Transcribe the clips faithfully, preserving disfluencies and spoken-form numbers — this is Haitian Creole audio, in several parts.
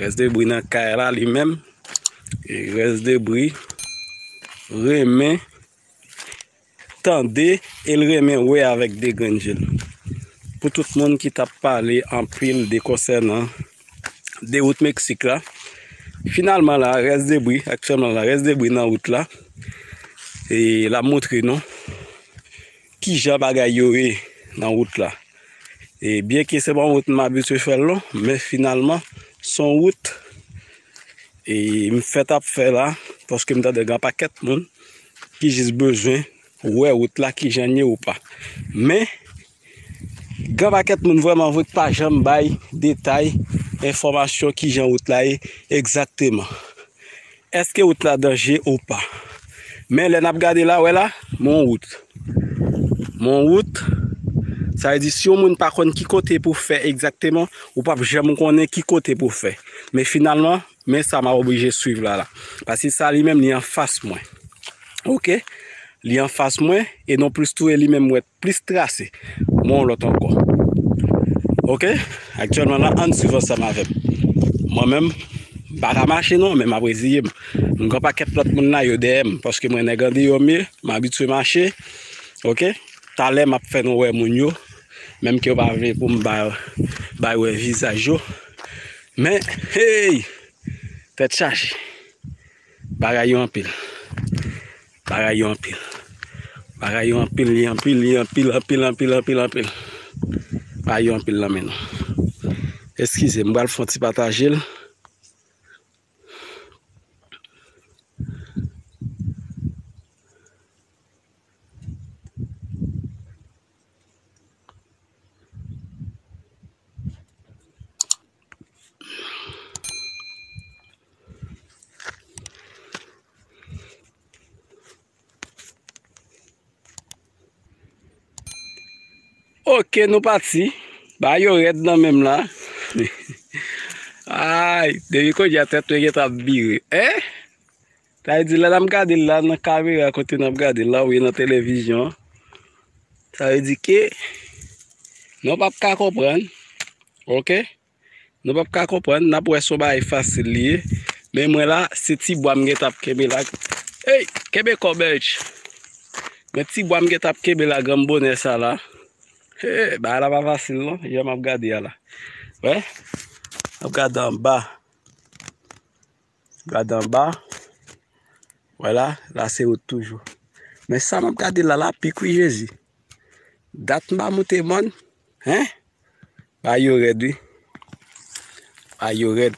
Rès Debri nan kay la li menm. E Rès Debri renmen tande e l renmen wè avèk de grenn je l. Pou tout moun ki t ap pale anpil de konsènan de wout Meksik la, finalman la, Rès Debri, aktyèlman la, Rès Debri nan wout la, e l ap montre nou kijan bagay yo ye nan wout la. E byenke se pa yon wout m abitye fè l non, men finalman, se yon wout e m fèt ap fè la, paske m tande gen pakèt moun ki jis bezwen wè wout la kijan l ye ou pa. Men, gen pakèt moun vrèman vre k pa janm bay detay, enfòmasyon kijan wout la ye egzakteman. Èske wout la danje ou pa? Men lè n ap gade la, wè la, m yon wout. M yon wout, sa vle di si yon moun pa konn ki kote pou fè egzakteman, ou p ap janm konnen ki kote pou fè. Men finalman, men sa m ap oblije swiv la la. Paske sa li menm li anfas mwen. Oke? Li anfas mwen, e non plis tou e li menm mwen plis trase. Mwen yon lòt ankò. Oke? Aktyèlman la, ann swiv ansanm avè m. Mwen menm, m pa ka mache non, men m ap reziye m. M gen pakèt lòt moun la, yo dèyè m, paske mwen nèg andeyò m ye, m abitye mache. Oke? Talè m ap fè nou wè moun yo, menm ke yo pa vle pou m ba, bay wè vizaj yo. Men, hey! Tèt chaje. Bagay yo anpil. Bagay yo anpil. Bagay yo anpil, li anpil, li anpil, anpil, anpil, anpil, anpil. Bagay yo anpil nan men nou. Eskize, m pral fè yon ti pataje l. Oke, nou pati. Bagay yo rèd nan men m la. Ay, depi kounye a tèt mwen gentan ap vire. Hein? Sa vle di, lè n ap gade l la nan kamera, kote n ap gade l la, oubyen nan televizyon, sa vle di ke nou p ap ka konprann. Oke? Nou p ap ka konprann, n ap wè se yon bagay fasil li ye. Men mwen la, se ti bwa m gentan ap kenbe la. Ey, kenbe kò, Belch. Men ti bwa m gentan ap kenbe la, granm bonè sa la. Hey, bagay la pa fasil non, jan m ap gade a la. Wè? M ap gade anba. Gade anba. Wè la, la se wout toujou. Men sa m ap gade la, la pik wi, Jezi. Dat m pa monte mòn, hein? Bagay yo rèd wi. Bagay yo rèd.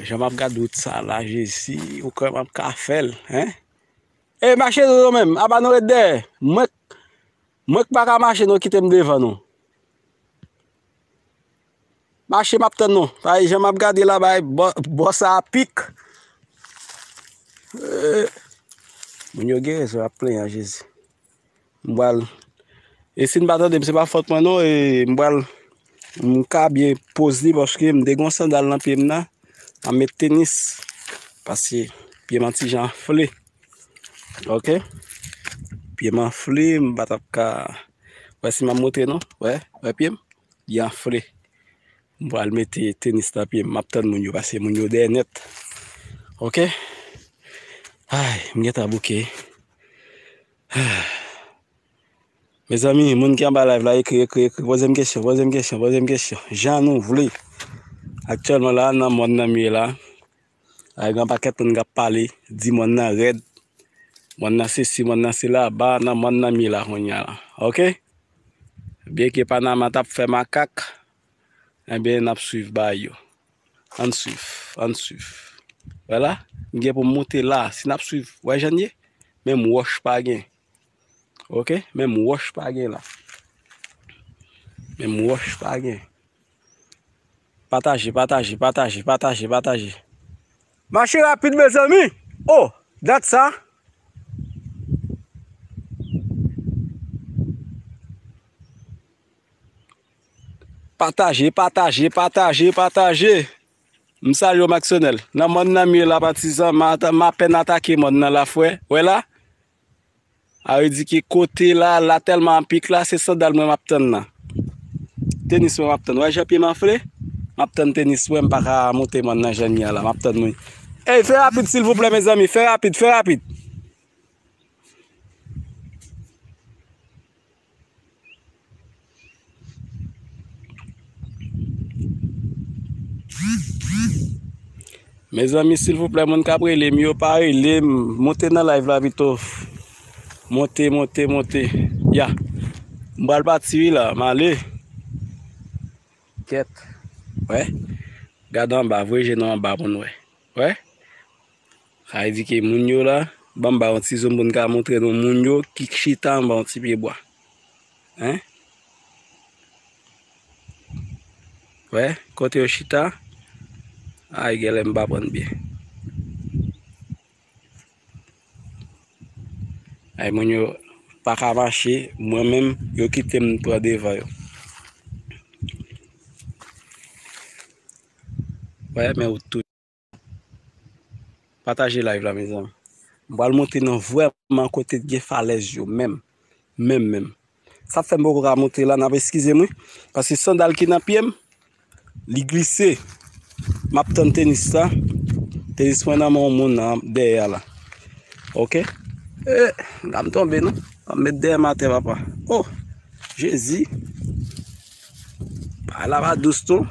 Jan m ap gade wout sa la, Jezi, ou kwè m ap ka fè l, hein? Ey, mache zozo menm, apa nou ret dèyè? Mwen, mwen k pa ka mache, nou kite m devan nou. Mache m ap tann nou. Bay, jan m ap gade la, bay, bò, bò sa a pik. Eh, moun yo gen rezon, y ap plenyen, Jezi. M pral, e si n pa tande m, se pa fòt mwen non, e m pral, m ka byen poz li paske m te gen yon sandal nan pye m nan, m ap met tenis, paske pye m an ti jan anfle. Oke? Pye m anfle, m pa t ap ka, wè si m ap montre non, wè, wè pye m, li anfle. M pral mete tenis nan pye m, m ap tann moun yo, paske moun yo dèyè nèt. Oke? Ay, m gentan bouke. Mezanmi, moun ki anba live la, ekri, ekri, ekri. Poze m kesyon, poze m kesyon, poze m kesyon. Jan nou vle. Aktyèlman la, nan mòn nan m ye la, ay, gen yon pakèt moun k ap pale, di mòn nan rèd, mòn nan sesi, mòn nan sela, ba nan mòn nan m ye la kounye a la. Oke? Byenke Panama t ap fè makak, ebyen, n ap swiv bagay yo. Ann swiv, ann swiv. Wè la, m gen pou m monte la. Si n ap swiv, wè jan n ye? Menm wòch pa gen. Oke? Menm wòch pa gen la. Menm wòch pa gen. Pataje, pataje, pataje, pataje, pataje. Mache rapid, mezanmi! Oh, dat sa! Pataje, pataje, pataje, pataje. M salye w, Maxonel. Nan mòn nan m ye la, patizan, m a, m apèn atake mòn nan la, frè. Wè la? A vle di ke kote la, la tèlman apik la, se sandal mwen m ap tann la. Tenis mwen m ap tann. Wè jan pye m anfle? M ap tann tenis mwen, m pa ka monte mòn nan jan n ye a la. M ap tann mwen. Ey, fè rapid, silvouplè, mezanmi. Fè rapid, fè rapid. Mezanmi, silvouplè, moun k ap rele m yo, pa rele m. Monte nan live la pito. Monte, monte, monte. Ya. M pral pati wi la, m ale. Kèt. Wè. Gade anba, voye je nou anba pou n wè. Wè. Sa vle di ke moun yo la, ban m ba yon ti zoom pou n ka montre nou moun yo ki chita anba yon ti pye bwa. Hein? Wè, kote yo chita? Ay, genlè m pa pran byen. Ay, moun yo pa ka mache, mwen menm, yo kite m pran devan yo. Wè, men ou tou. Pataje live la, mezanmi. M pral monte nan vrèman kote gen falèz yo, menm. Menm, menm. Sa fè m poko ka monte la, n ap eskize m, wi. Paske sandal ki nan pye m, li glise. M ap tann tenis la. Tenis mwen nan men yon moun nan dèyè a la. Oke? Eh, la m tonbe, non? Ban m met dèyè m atè, papa. Oh, Jezi. Ala pa dous, non?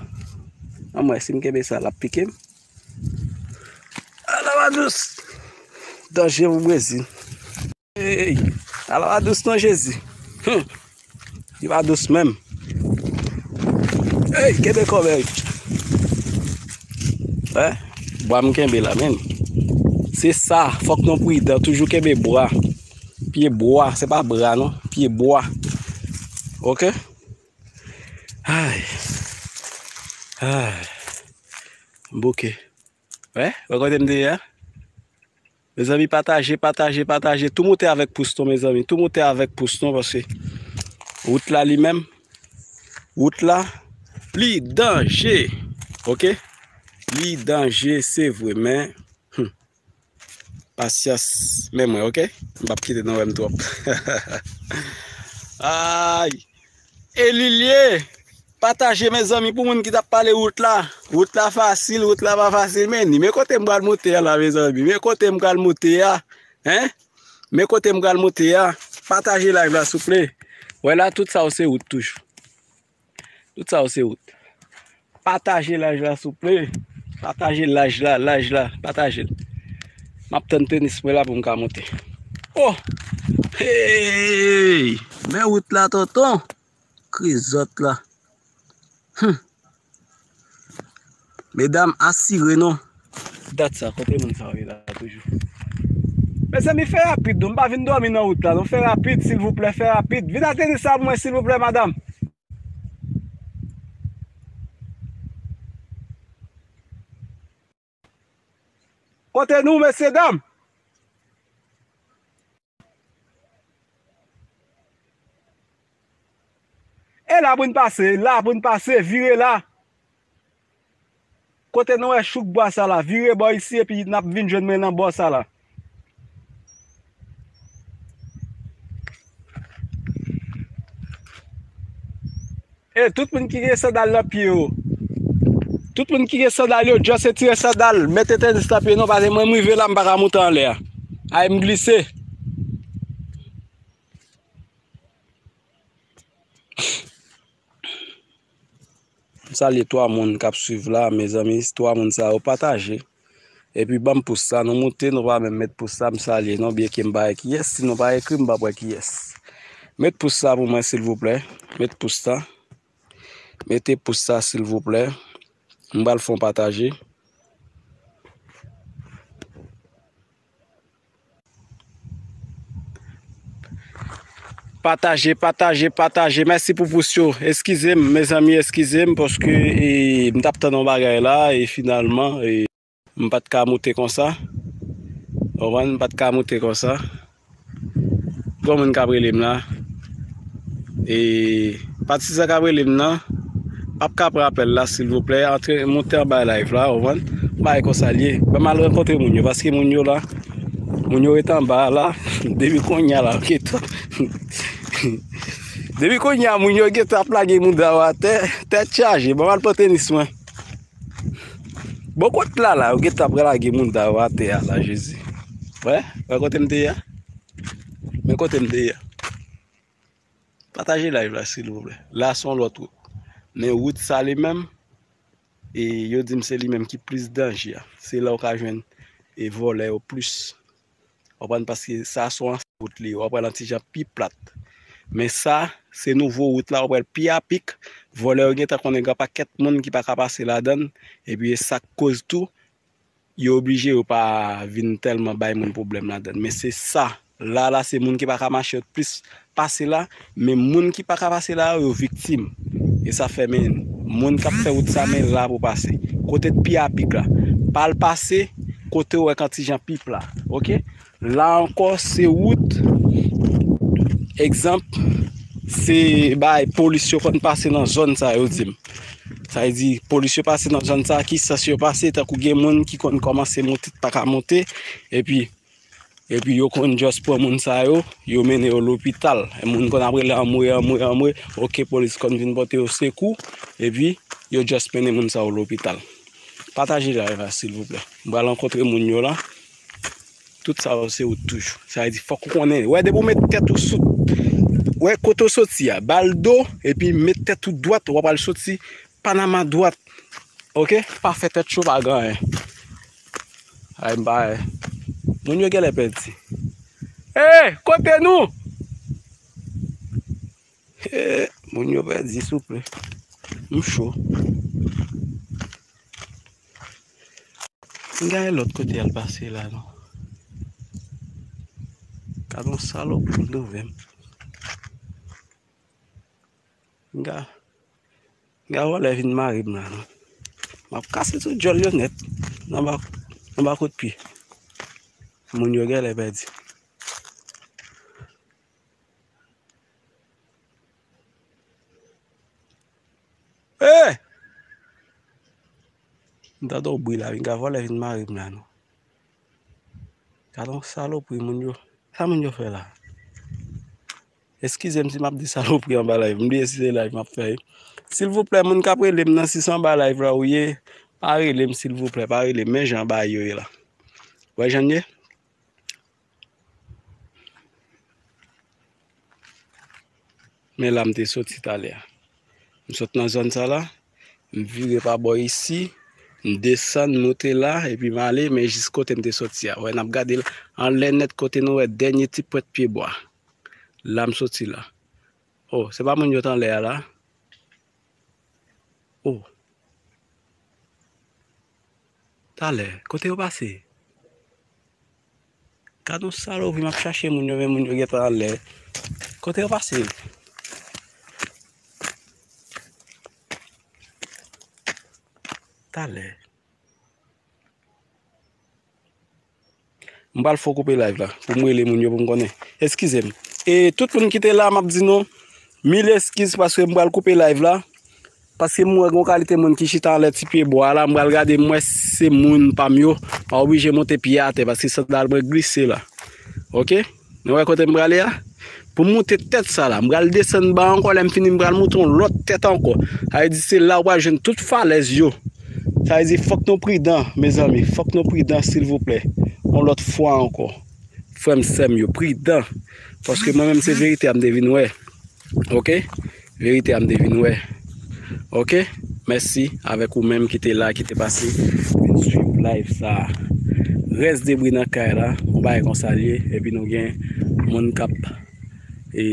An mwen, si m kenbe sa, l ap pike m. Ala pa dous. Danje pou Brezil. Ey, ala pa dous non, Jezi. Hum. Li pa dous menm. Ey, kenbe kòbèy. Wè, bwa m kenbe la, menm. Se sa, fòk nou pridan, toujou kenbe bwa. Pye bwa, se pa bra non, pye bwa. Oke? Ay. Ay. M bouke. Wè, wè kote m te ye a? Mezanmi, pataje, pataje, pataje. Tou moute avèk pous non, mezanmi. Tou moute avèk pous non, paske wout la li menm, wout la, li danje. Oke? Li danje, se vre, men, hmm, pasyans. Men mwen, oke? M p ap kite nou wè m twòp. Ay! E li l ye. Pataje, mezanmi, pou moun ki t ap pale wout la. Wout la fasil, wout la pa fasil, men ni. Men kote m pral moute a la, mezanmi. Men kote m pral moute a. Hein? Men kote m pral moute a. Pataje live la, souple. Wè la, tout sa yo se wout toujou. Tout sa yo se wout. Pataje live la, souple. Pataje live la, live la. Pataje l. M ap tann tenis mwen la pou m ka monte. Oh! Hey! Men wout la, tonton. Krezòt la. Hum. Medam, asire non. Dat sa, kote moun sa yo ye la toujou? Mezanmi, fè rapid non. M pa vin dòmi nan wout la non. Fè rapid, silvouplè, fè rapid. Vin ateri sa pou mwen, silvouplè, madam. Kote nou, mesye dam? E la pou n pase, la pou n pase, vire la. Kote nou wè chouk bwa sa la, vire bò isi epi n ap vin jwenn mwen nan bò sa la. E tout moun ki gen sandal nan pye yo. Tout moun ki gen sandal yo, just retire sandal, mete tenis nan pye nou, paske mwen m rive la, m pa ka monte anlè a. Ay, m glise. M salye twa moun k ap swiv la, mezanmi, twa moun sa yo pataje. Epi ban m pous sa, nou moute, nou pa menm met pous sa, m salye nou, byenke m pa wè kiyès, si nou pa ekri, m p ap wè kiyès. Met pous sa pou mwen, silvouplè. Met pous sa. Mete pous sa, silvouplè. M pral fè yon pataje. Pataje, pataje, pataje. Mèsi pou pous yo. Eskize m, mezanmi, eskize m, paske, e, m t ap tann yon bagay la, e finalman, e, m pa t ka moute konsa. Ou konprann? M pa t ka moute konsa. Gon moun k ap rele m la. E, patizan k ap rele m nan, p ap ka pran apèl la, silvouplè. Antre, monte anba live la, ou konprann? Bagay konsa l ye. Ban m al rankontre moun yo, paske moun yo la, moun yo ret anba a la, depi kounye a la, gentan. Depi kounye a, moun yo gentan ap lage mouda yo atè, tèt chaje. Ban m al pran tenis mwen. Bon, kot la, la, yo gentan ap lage mouda yo atè a la, Jezi. Wè, wè kote m te ye a? Men kote m te ye a. Pataje live la, silvouplè. La, se yon lòt wout. Men wout sa li menm, e yo di m se li menm ki plis danje a. Se la w ka jwenn e vòlè yo plis. W konprann? Paske sa se yon ansyen wout li ye. W ap pral yon ti jan pi plat. Men sa, se nouvo wout la, w ap pral pi apik. Vòlè yo gentan konnen gen pakèt moun ki pa ka pase ladan l. Epi e sa k koz tou, yo oblije yo pa vin tèlman bay moun pwoblèm ladan l. Men se sa. La, la, se moun ki pa ka mache yo t plis pase la. Men moun ki pa ka pase la, yo viktim. E sa fè men moun k ap fè wout sa, men la pou pase. Kote t pi apik la. Pa al pase kote w wè k yon ti jan pi pla. Oke? La ankò, se wout. Egzanp, se bay polis yo konn pase nan zòn sa, yo di m. Sa vle di, polis yo pase nan zòn sa, ki sans yo pase, tankou gen moun ki konn kòmanse monte, t pa ka monte, epi, epi yo konn just pran moun sa yo, yo mennen yo lopital. E moun konn ap rele anmwe, anmwe, anmwe, oke, polis konn vin pote yo sekou, epi yo just mennen moun sa yo lopital. Pataje live la, silvouplè. M pral rankontre moun yo la. Tout sa yo se wout toujou. Sa vle di, fòk ou konnen. Wè, depi w met tèt ou sou, wè, kote w soti a, ba l do, epi met tèt ou dwat, w ap al soti Panama dwat. Oke? Pa fè tèt cho, pa gen anyen. Ay, m pa, moun yo genlè pèdi. Hey, kote nou? Hey, moun yo pèdi, souple. M cho. M gen lòt kote al pase la, non. Gad yon salopri l ouvè m. M gen, m gen vòlè vin mare m la, non. M ap kase tout djòl yo nèt. Nan ba, nan ba kout pye. Moun yo genlè pèdi. Hey! M tande yon bri la, vin gen vòlè vin mare m la, non. Gad yon salopri, moun yo. Sa moun yo fè la? Eskize m si m ap di salopri anba live. M bliye si se live m ap fè. Silvouplè, moun k ap rele m nan, si se anba live la ou ye, pa rele m, silvouplè, pa rele m. Men jan bagay yo ye la. Wè jan l ye? Men la m te soti talè a. M sot nan zòn sa la, m vire pa bò isi, m desann, m moute la, epi m ale, men jis kote m te soti a. Wè, n ap gade l anlè nèt kote nou wè dènye ti pwent pyebwa. La m soti la. O, se pa moun yo t anlè a la? O. Talè, kote yo pase? Gad yon salopri, m ap chache moun yo, men moun yo gentan anlè. Kote yo pase? Talè. M pral fò koupe live la pou m rele moun yo pou m konnen. Eskize m. E tout moun ki te la, m ap di nou mil eskiz paske m pral koupe live la. Paske m wè gon kalite moun ki chita anlè ti pye bwa la, m pral gade, m wè si se moun pa m yo. Pa oblije monte pye atè paske sandal mwen glise la. Oke? Nou wè kote m prale a? Pou m moute tèt sa la, m pral desann ba ankò, lè m fini m pral moute yon lòt tèt ankò. Sa vle di se la ou pral jwenn tout falèz yo. Sa vle di fòk nou pridan, mezanmi, fòk nou pridan silvouplè. Yon lòt fwa ankò. Frè m, sè m yo, pridan. Paske mwen menm se verite a m te vin wè. Oke? Verite a m te vin wè. Oke? Mèsi avèk ou menm ki te la, ki te pase, vin swiv live sa. Rès debri nan kay la, yon bagay konsa l ye, epi nou gen moun k ap, e,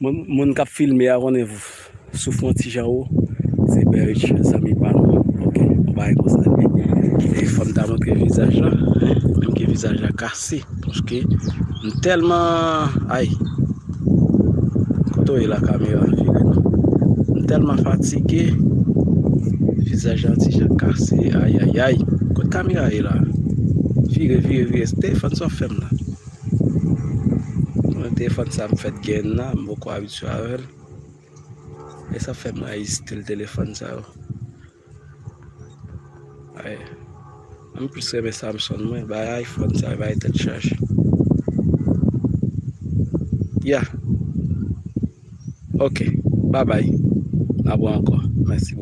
moun, moun k ap filme a konnen souf yon ti jan wo, se Berich, zanmi pa nou. Oke, yon bagay konsa l ye. E fò m ta montre vizaj la, menm ke vizaj la kase, paske m tèlman, ay, kote w ye la kamera, vire non. M tèlman fatige, vizaj la ti jan kase, ay, ay, ay. Kot kamera ye la? Vire, vire, vire. Telefòn sa w fè m la. Mwen telefòn sa m fèt gen la, m poko abitye avè l. E sa fè m rayi stil telefòn sa yo. Ay, m plis renmen Samsung mwen, bay iPhone sa, bay tèt chaje. Yeah. Ok, bye bye. N ap wè ankò. Mèsi bokou.